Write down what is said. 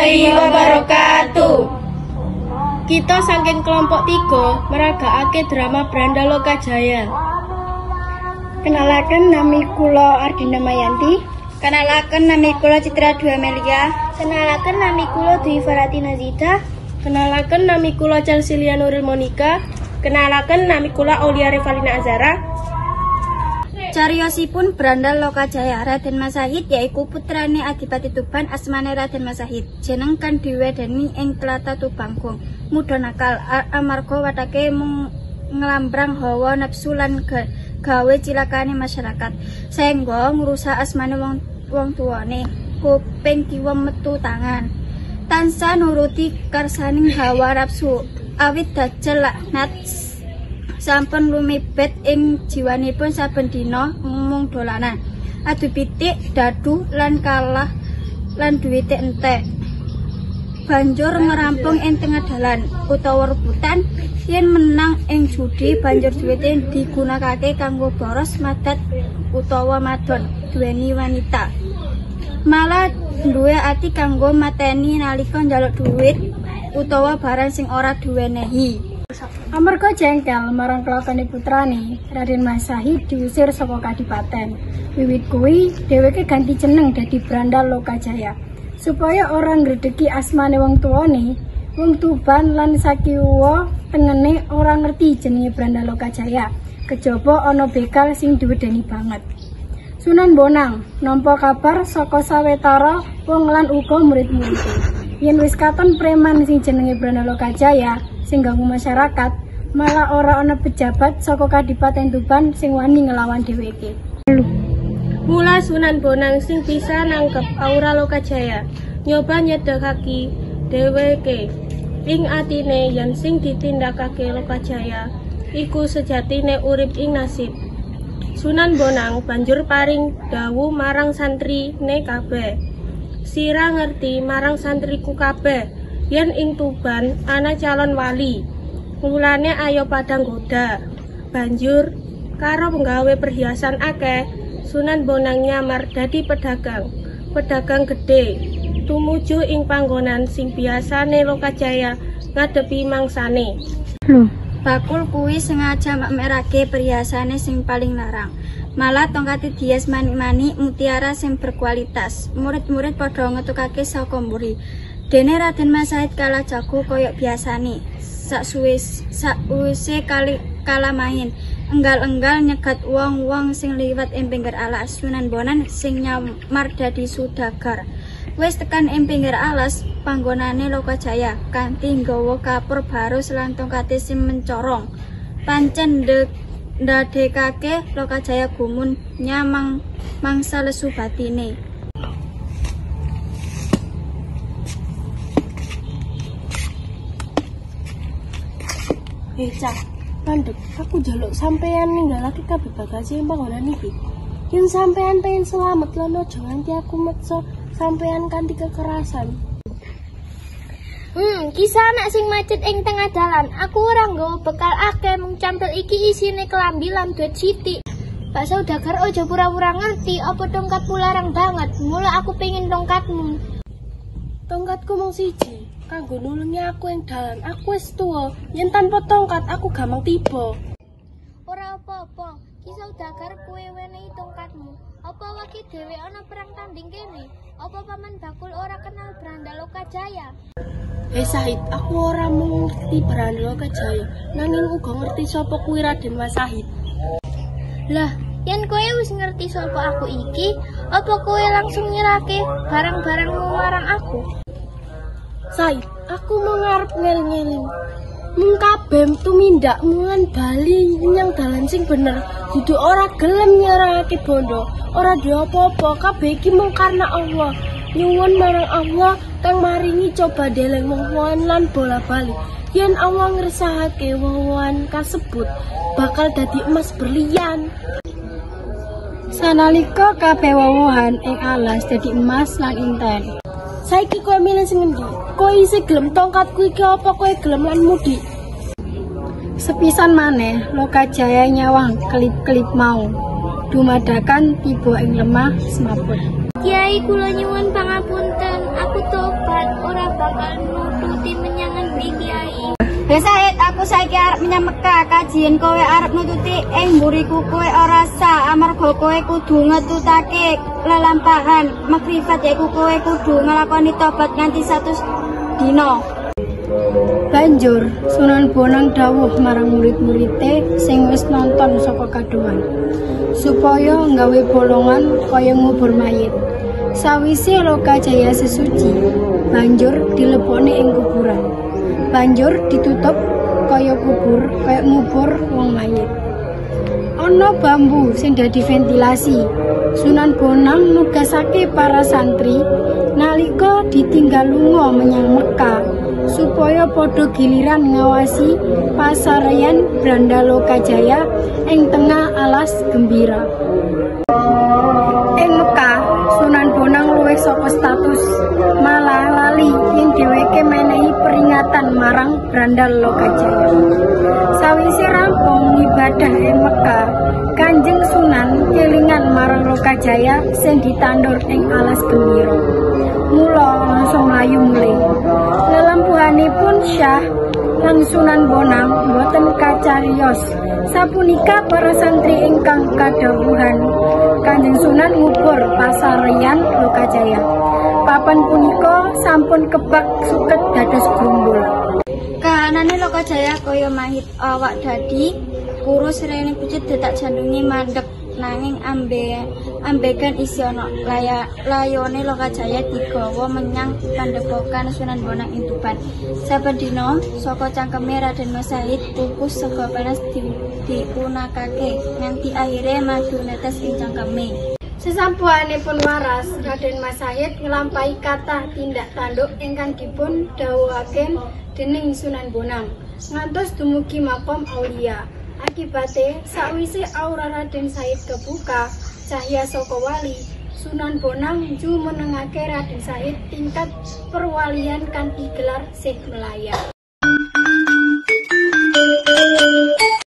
Warahmatullahi wabarakatuh. Kita saking kelompok 3 meragakake drama Beranda Lokajaya. Kenalaken nami kula Ardina Mayanti. Kenalaken nami kula Citra Dwi Amelia. Kenalaken nami kula Dwi Faratina Zida. Kenalaken nami kula Chelsilia Nuril Monica. Kenalaken nami kula Aulia Revalina Azara. Cariyosipun Beranda Lokajaya Raden Masahid yaiku putrane Adipati Tuban asmane Raden Masahid. Jeneng kang diwedeni ing tlatah Tubangkung. Muda nakal amarga watake mung nglambrang hawa nepsu lan gawe cilakane masyarakat. Saengga ngrusak asmane wong tuwane. Kuping kiwa metu tangan. Tansah nuruti karsaning hawa nafsu. Awit dajjal laknat sampun lumibet ing jiwanipun saben dina mung dolanan. Adu pitik, dadu lan kalah lan duwite entek. Banjur ngerampung ing tengah dalan utawa rebutan yen menang ing judi banjur duwite digunakake kanggo boros madat utawa madon duweni wanita. Malah duwe ati kanggo mateni nalika njaluk duit utawa barang sing ora diwenehi. Amarga jengkel marang kelakone putrane, Raden Masahid diusir saka kadipaten. Wiwit kuwi dheweke ganti jeneng dadi Beranda Lokajaya. Supaya ora ngredegi asmane wong tuwane, wong Tuban lan sakiwa tengene ora ngerti jenenge Beranda Lokajaya. Kejaba ana bekal sing diwedeni banget. Sunan Bonang nampa kabar saka sawetara wong lan uga murid-murid. Yen wis katon preman sing jenenge Beranda Lokajaya sing ganggu masyarakat, malah ora ana pejabat saka Kadipaten Tuban sing wani ngelawan dheweke. Mula Sunan Bonang sing bisa nangkep aura Lokajaya, nyoba nyedhakake dheweke. Ing atine yen sing ditindakake Lokajaya iku sejatine urip ing nasib. Sunan Bonang banjur paring dawuh marang santrine kabeh. Sira ngerti marang santriku kabeh yen ing Tuban ana calon wali. Mulane ayo padang goda. Banjur karo penggawe perhiasan akeh, Sunan Bonang nyamar dadi pedagang. Pedagang gedhe tumuju ing panggonan sing biasane Lokajaya ngadepi mangsane. Lho, bakul kuwi sengaja mamerake perhiasane sing paling larang. Malah tongkate dias manik-manik mutiara sing berkualitas. Murid-murid padha ngetukake saka mburi. Dene Raden Masahid kalah jago koyok biasane. Sakwise kalah main, enggal-enggal nyegat wong-wong sing liwat ing pinggir alas. Sunan Bonang sing nyamar dadi sudagar. Wis tekan ing pinggir alas panggonane Lokajaya kanthi nggawa kapur barus lan tongkate sing mencorong. Pancen ndadekake Lokajaya gumun nyamang mangsa lesu batine. Hei cah, mandek, aku njaluk sampean ninggalake kabeh bagasi ing panggonan iki. Yen sampean pengen selamat lan aja nganti aku meksa sampean kanthi kekerasan. Kisah anak sing macet ing tengah dalan. Aku ora nggawa bekal akeh, mung campil iki isine kelambi lan duit sithik. Pak Saudagar ojo pura-pura ngerti apa tongkatmu larang banget. Mula aku pengen tongkatmu. Tongkatku mung siji, kanggo nulungi aku ing dalan. Aku wis tuwa, yen tanpa tongkat aku gampang tiba. Ora apa-apa, Ki Saudagar kowe wenehi tongkatmu. Apa awake dhewe ana perang tanding kene? Apa paman bakul ora kenal Beranda Lokajaya? Hei Sahid, aku ora mung ngerti Beranda Lokajaya, nanging uga ngerti sapa kuwi Raden Masahid. Lah, yen kowe wis ngerti sapa aku iki, apa kowe langsung nyerahke barang-barangmu marang aku? Sahid, aku mau ngarep ngeling-ngeling. Mung kabeh tumindakmu lan bali nyang dalan sing bener. Dudu ora gelem nyerahake bondo, ora duwe apa-apa, kabeh iki mung karena Allah. Nyuwun marang Allah kang maringi coba deleng woh-wohan lan bola-bali. Yen Allah ngresahake woh-wohan kasebut bakal dadi emas berlian. Sanalika kabeh woh-wohan ing alas dadi emas lan inten. Saiki kowe milih sing endi? Kowe isih gelem tongkatku iki apa kowe gelem lan mudik? Sepisan maneh Lokajaya nyawang kelip-kelip mau. Dumadakan tiba ing lemah semaput. Kiai kula nyuwun pangapunten, aku tobat. tobat ora bakal nututi menyang ngendi Kyai. Sahid, aku saiki arep menyang Mekah, kajian kowe arep nututi ing mburiku kowe ora sah amarga kowe kudu ngetutake lelampahan makrifat yaiku kowe kudu nglakoni tobat nganti 100 dina. Banjur Sunan Bonang dawuh marang murid-muride sing wis nonton saka kadohan supaya nggawe bolongan kaya ngubur mayit. Sawise Lokajaya sesuci, banjur dilebokne ing kuburan. Banjur ditutup kaya kubur, kaya ngubur wong mayit. Ana bambu sing dadi ventilasi. Sunan Bonang nugasake para santri nalika ditinggal lunga menyang Mekah supaya padha giliran ngawasi pasareyan Brandal Lokajaya ing tengah alas gembira. Ing Mekah, Sunan Bonang luwih saka status, malah lali yen dheweke menehi peringatan marang Brandal Lokajaya. Sawise rampung ngibadah ing Mekah, Kanjeng Sunan kelingan marang Lokajaya sing ditandur ing alas gembira. Mula langsung mlayu mulih. Lelempuhanipun Syah lan Sunan Bonang boten kacariyos. Sapunika para santri ingkang kadhawuhan Kanjeng Sunan ngubur pasareyan Lokajaya. Papan punika sampun kebak suket dados grumbul. Kahanane Lokajaya kaya mahit, awak dadi kurus, rene pucet, detak jantunge mandek, nanging ambegan isih ana. Layone Lokajaya digawa menyang pandhepokan Sunan Bonang ing Tuban. Saben dina saka cangkeme Raden Mas Sahid kukus sega panas diunakake nganti akhire madu netes ing cangkeme. Sesampuhanipun waras, Raden Mas Sahid nglampahi kathah tindak tanduk ingkang dipun dhawuhaken dening Sunan Bonang ngantos dumugi makom aulia. Akibate, sakwise aura Raden Sahid kebuka cahya saka wali, Sunan Bonang jumenengake Raden Sahid tingkat perwalian kanthi gelar Syekh Melaya.